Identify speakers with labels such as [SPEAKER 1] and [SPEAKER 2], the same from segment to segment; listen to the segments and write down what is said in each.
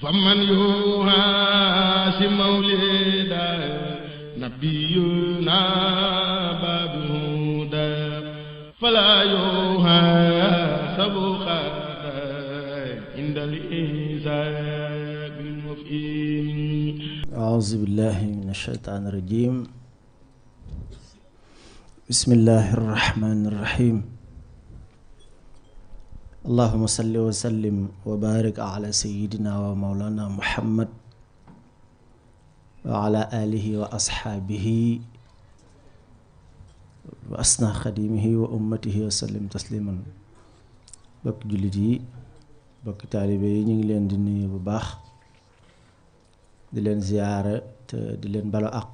[SPEAKER 1] فمن يهاسي مولدا نبينا بابه فلا يهاسب عند الإنسان المفئم.
[SPEAKER 2] أعوذ بالله من الشيطان الرجيم. بسم الله الرحمن الرحيم. اللهم صل وسلم وبارك على سيدنا ومولانا محمد وعلى آله وأصحابه وأسنى خديمه وأمته وسلم تسليما. بك جلدي بك طالبي ñi ngi leen di nuyu bu baax di leen ziyaara te di leen balu àq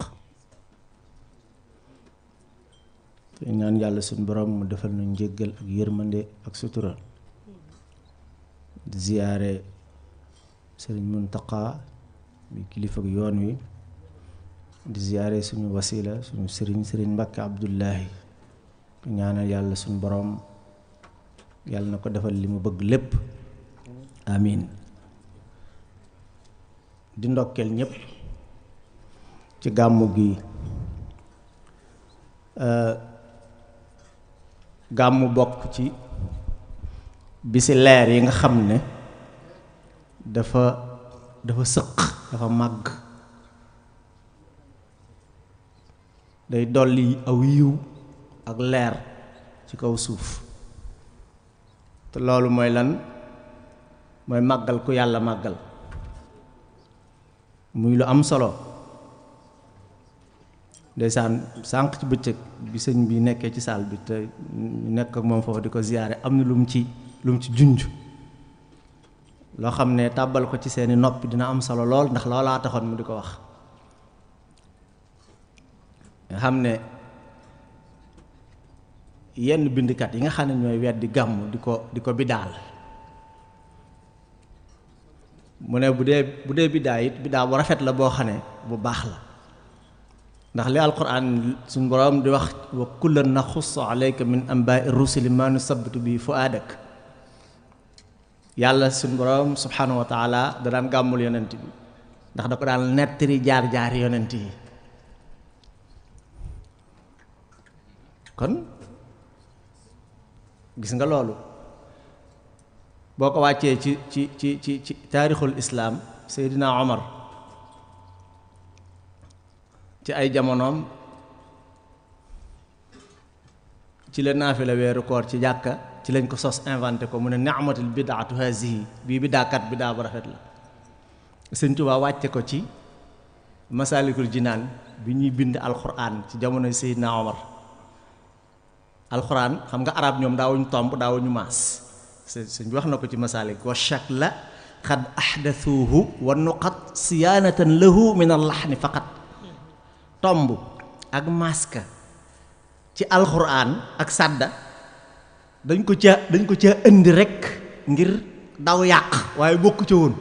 [SPEAKER 2] te ñaan yàlla suñu borom mu defal nu njéggal ak yërmande ak sutura. di ziyaare sëriñ Muntaqa bi kilifa ak yoon wi, di ziyaare suñu wasila suñu sëriñ Mbàkke Abdullahi, ñaanal yàlla suñu borom yàlla na ko defal li mu bëgg lépp amin. di ndokkeel ñépp ci gàmmu gi. gàmmu bokk ci bisi leer yi nga xam ne dafa sëq, dafa màgg, day dolli aw yiw ak leer ci kaw suuf. te loolu mooy lan? mooy màggal ku yàlla màggal, muy lu am solo. ndeysaan sànq ci bëccëg bi sëñ bi nekkee ci saal bi te ñu nekk ak moom foofu di ko ziyaare, am na lu mu ci junj loo xam ne tàbbal ko ci seeni noppi dina am solo lool, ndax loolaa taxoon mu di ko wax. nga xam ne yenn bindkat yi nga xam ne ñooy weddi gàmm di ko bidaal, mu ne bu dee bidaa it bidaa bu rafet la boo xam ne bu baax la. ndax li alquran suñ boroom di wax wa kullan naxussu alayka min anbaai rusuli ma nusabbitu bi fuaadak. yàlla suñ boroom subhanahu wa taala da daan gàmmul yonent bi ndax da ko daan nettali jaar yonent yi. kon gis nga loolu boo ko wàccee ci taarixul islaam. Seydina Omar ci ay jamonoom ci la naafila weeru koor ci jàkka, ci lañ ko sos inventé ko, mu ne ni'matul bidaatu hazihi, bii bidaakat bidaa bu rafet la. Sëñ Tuubaa wàcce ko ci Masaalikul Jinaan bi ñuy bind alxuraan ci jamonoy Seydina Omar. alxuraan xam nga arab ñoom daawuñu tomb daawuñu maas. sëñ bi wax na ko ci Masaalik, wa shakla xad ahdathuhu wa nuqat siyaanatan lahu min allaxni faqat. tomb ak maska ci alxuraan ak sàdda dañ ko ca indi rekk ngir daw yàq, waaye bokku ca woon.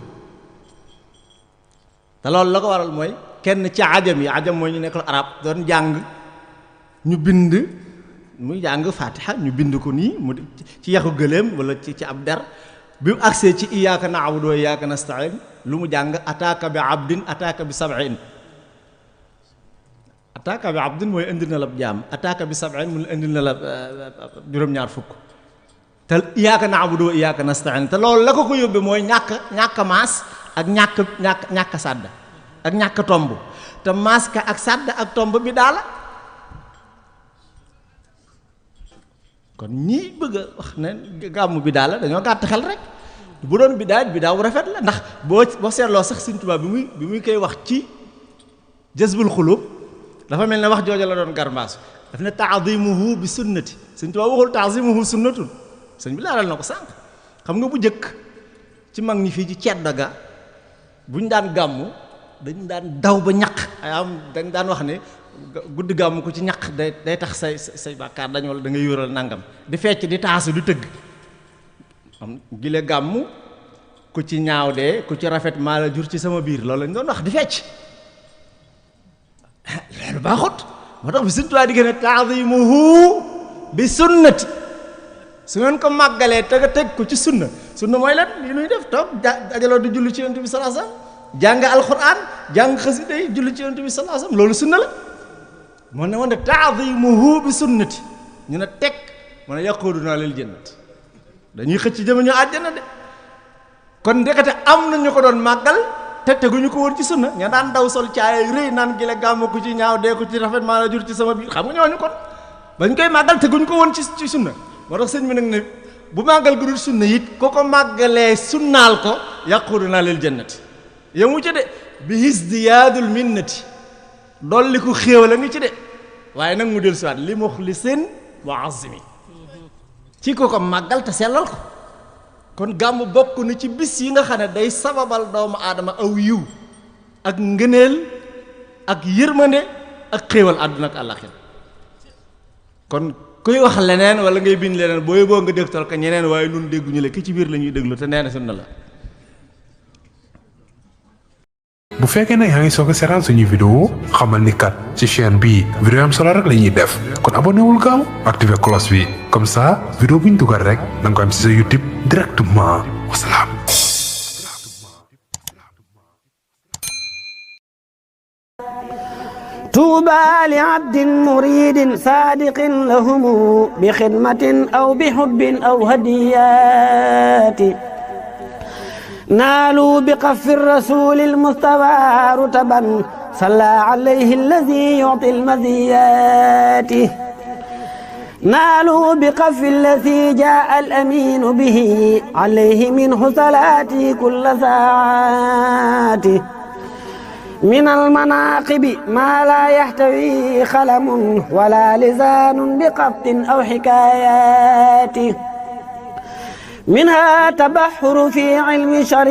[SPEAKER 2] te loolu la ko waral mooy kenn ci ajam mooy ñu nekkul arab doon jàng, ñu bind muy jàng Faatiha, ñu bind ko nii mu ci yaxu gëléem wala ci ab der. bi mu agsee ci iyyaka na'budu wa iyyaka nasta'in lu mu jàng ataaka bi abdin ataaka bi sab'in. ataaka bi abdin mooy indil na la jaam, ataaka bi sab'in mu indil na la juróom-ñaar fukk. te iyyaka na'budu wa iyyaka nasta'in te loolu la ko yóbbee mooy ñàkk maas ak ñàkk sàdd ak ñàkk tomb. te maas ka ak sàdd ak tomb bi daala. kon ñii bëgg a wax ne gàmmu bi daal la dañoo gàtt xel rek. bu doon bidaa bu rafet la, ndax boo seetloo sax Sëñ Tuubaa bi muy koy wax ci Jazbul Xuluub dafa mel ne wax jooja la doon garmbaasu. daf ne ta'zimuhu bi sunnati. Sëñ Tuubaa waxul ta'zimuhu sunnatun. sëñ bi laalal na ko sànq. xam nga bu jëkk ci mag ñi fii ci ceddo ga buñ daan gàmmu dañ daan daw ba ñaq. dañ daan wax ne guddi gàmmu ko ci ñaq day tax say bàkkaar dañ wala da ngay yóoral nangam, di fecc di taasu di tëgg. am gile gàmmu ku ci ñaaw dee ku ci rafet maa la jur ci sama biir, loolu lañ doon wax di fecc. loolu baaxut. moo tax bi Sëñ Tuubaa di gën a ta'zimuhu bi sunnati. su ngeen ko màggalee te nga teg ko ci sunna mooy lan li nuy def toog dajaloo di julli ci yonent bi sallallahu alayhi wasallam jàng alquran jàng xasida yi julli ci yonent bi sallallahu alayhi wasallam loolu sunna la moo ne woon ta'zimuhu bi sunnati ñu ne teg mu ne yaquduna lil jannati dañuy xëcc jëme ñu àjjana de kon ndekete am na ñu ko doon màggal te teguñu ko woon ci sunna ña daan daw sol caay rëy naan gi la gàmmu ko ci ñaaw dee ko ci rafet maa la jur ci sama biir xam nga ñooñu kon bañ koy màggal teguñu ko woon ci sunna moo tax sëñ bi nag ne bu màggal gu dul sunna it ko ko màggalee sunnaal ko yaquduna lil jannati yemu ci de bi hisdiyaadul minnati dolli ko xéewal a ngi ci de waaye nag mu del siwaat li muxlisin muazzimi ci ko màggal te sellal ko kon gàmmu bokk na ci bis yi nga xam ne day sababal doomu aadama aw yiw ak ngëneel ak yërmande ak xéewal àdduna ak àllaxira kon kuy wax leneen wala ngay bind leneen booy boo nga dégtal ko ñeneen waaye nun dégguñu la ki ci biir la ñuy déglu te nee na sunna la
[SPEAKER 3] bu fekkee ne yaa ngi soog a seetaan suñuy vidéo xamal ni kat ci chaîne bii vidéo am solo rek la ñuy def kon abonné wul gaaw activé cloche bi comme ça vidéo bu ñu dugal rek da nga ko am ci sa YouTube directement wasalaam.
[SPEAKER 4] طوبى لعبد مريد صادق لهم بخدمة أو بحب أو هديات نالوا بقف الرسول المصطفى رتبا صلى عليه الذي يعطي المزيات نالوا بقف الذي جاء الأمين به عليه منه صلاتي كل ساعات من المناقب ما لا يحتوي خلم ولا لسان بقط أو حكايات منها تبحر في علم شريع